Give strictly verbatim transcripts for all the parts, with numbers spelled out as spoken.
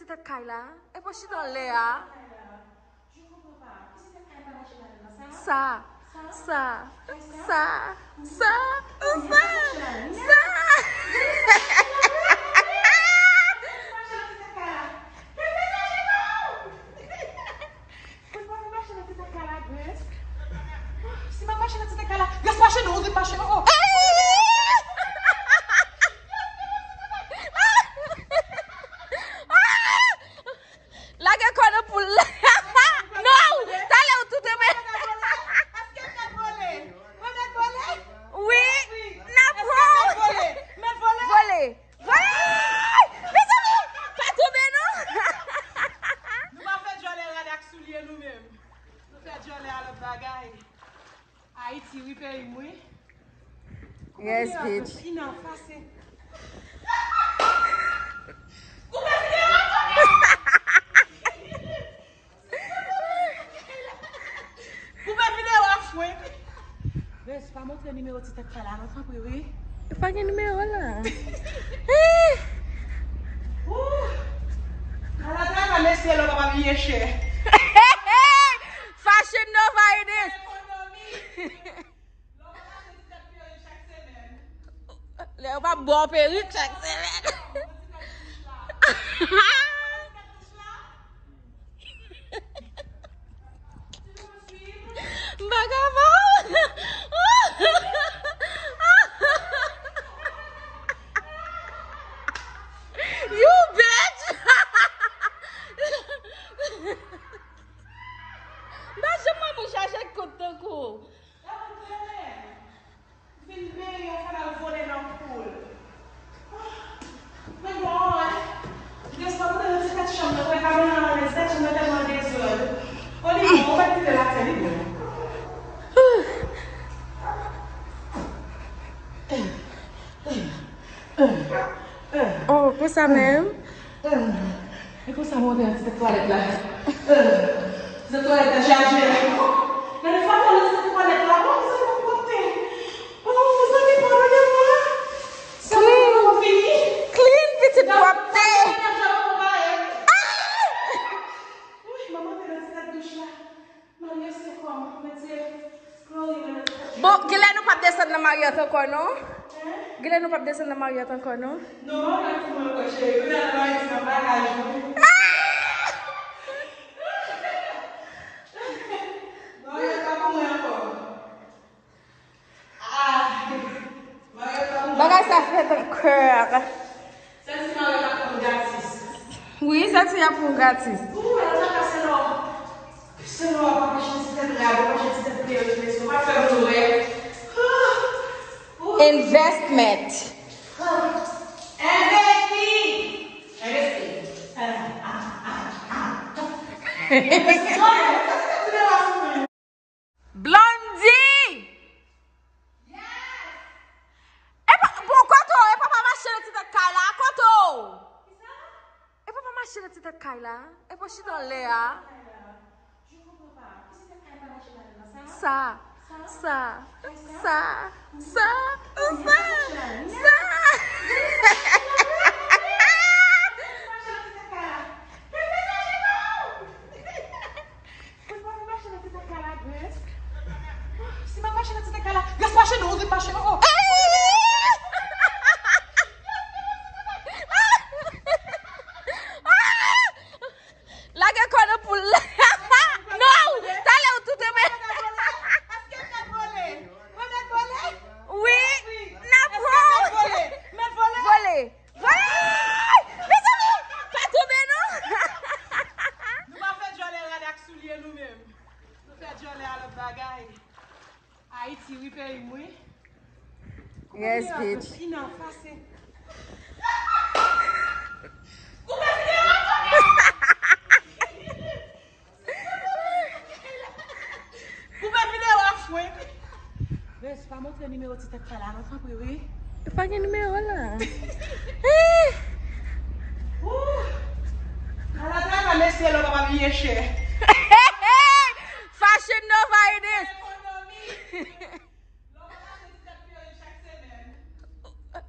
Tèt kay la. E pa chita anlè a. Sa, sa, sa, sa, sa, sa. Si m ap mache nan ti tèt kay la, Grace, mache non, ou te mache non. Oh. Lage kò nan poul la. Non, talè ou tou te men. Wi, n ap pran w. Vole. Vole. Mezanmi, pa tonbe non. Nou pa fè djòlè rad ak soulye nou menm. Nou fè djòlè a lòt bagay. Ayiti, wi, peyi m, wi. Yes, bitch. Ina fase. Koupe videyo a, koupe! Koupe videyo a, fwenk. Bes, pa montre nimewo ti tèt kay la, non, tanpri, wi. Pa gen nimewo la. Ooh. Ala travay, mesye, lò pa bliye chè. Fashion Nova it is. Lè yo pa ba w perik chak semèn. M pa ka ba w. You bitch! M pa janm wè moun chache kont tankou w. Vin benyen, fò n al vole nan poul. Mwen bon, wi. Desann nan ti tèt chanm nan, mwen pa menm nan ti tèt chanm nan tèlman dezòd. O, li bon, ou pa kite l atè, li bon. Oh, konsa menm? E konsa mwen te nan ti twalèt la. Ti twalèt la chaje. Gade fatra nan ti twalèt la. Oh, mezanmi, pwòpte. Oh, mezanmi, padone mwen. Clean. Clean, pitit pwòpte. Wi, manman te nan ti tèt douch la. Bon, genlè nou p ap desann nan Marriott ankò, non? Genlè nou p ap desann nan Marriott ankò, non? Non, Marriott pou mwen ankò, cheri. Kounye a nan Marriott, se nan bagaj, wi. Marriott pa pou mwen ankò. Bagay sa fèt ankò. Santi Marriott ap pran m gratis. Wi, santi y ap pran w gratis. Ou wè, nan sa ka se lò. Se lò w ap mache ti tèt rad, w ap mache ti tèt perik, mesye, w pa fè moun wè. Investment. Envesti. Envesti. Blondie! Yes! E pa, bon, kote w? E pa pa mache nan ti tèt kay la, kote w? Kisa? E pa pa mache nan ti tèt kay la, e pa chita anlè a. Je comprends pas. Kisa tèt kay pa mache nan sa? Sa, sa, sa, sa, sa. Mache nan ti tèt kay la. Mwen pa vle mache nan ti tèt kay la, Grace. Si m ap mache nan ti tèt kay la, Grace, mache non, ou te mache non. Oh. Lage kò nan poul la. Non, talè ou tou te men. Wi, n ap pran w. Vole. Vole! Mezanmi! Pa tonbe non! Nou pa fè djòlè rad ak soulye nou menm. Nou fè djòlè a lòt bagay. Ayiti, wi, peyi m, wi. Yes, bitch. Ina fase. Koupe videyo a, koupe! Koupe videyo a, fwenk. Bes, pa montre nimewo ti tèt kay la, non, tanpri, wi. Pa gen nimewo la. Ooh. Ala travay, mesye, lò pa bliye chè. Fashion Nova it is.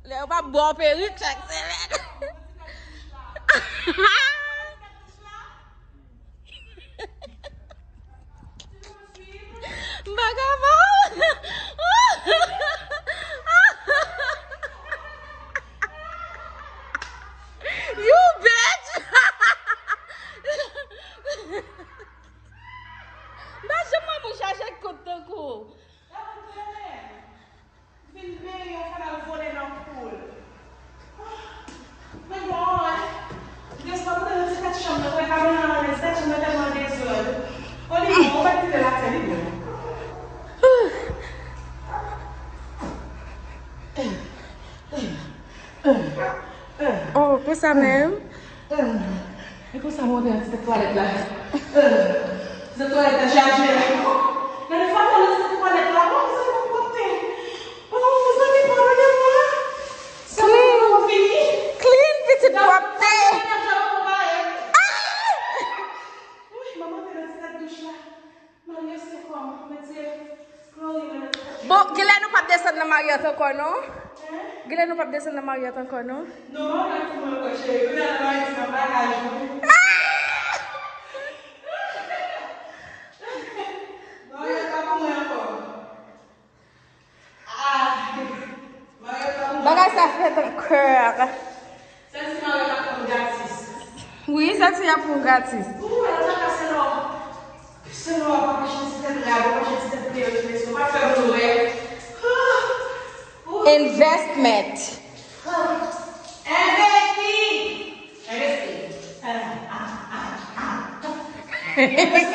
Lè yo pa ba w perik chak semèn. Konsa menm. E konsa mwen te nan ti twalèt la. Ti twalèt la chaje. Gade fwa nan ti twalèt la. Bon, se bon pwòpte. Oh, mezanmi, padone mwen. Sa mwen fini. Clean, pitit pwòpte. Gade jan mwen parèt. Wi, manman te nan ti tèt douch la. Maryant se kòm, mwen di, Chloe nan ti tèt. Bon, genlè nou p ap desann nan Maryant ankò non. Genlè nou p ap desann nan Maryant ankò non. Non, Maryant pou mwen ankò, cheri. Kounye a nan Maryant se nan bagaj mwen. Maryant pa pou mwen ankò. Ah, Maryant pa pou mwen. Bagay sa fèt ankò. Sèl si Maryant ap pran gratis. Wi, sèl si y ap pran gratis. Ou wè, sa ka se lò. Se lò, pa mache ti tèt la, pa mache ti tèt kreyòl, ti mesye, pa fè moun wè. Investment. Envesti! Envesti!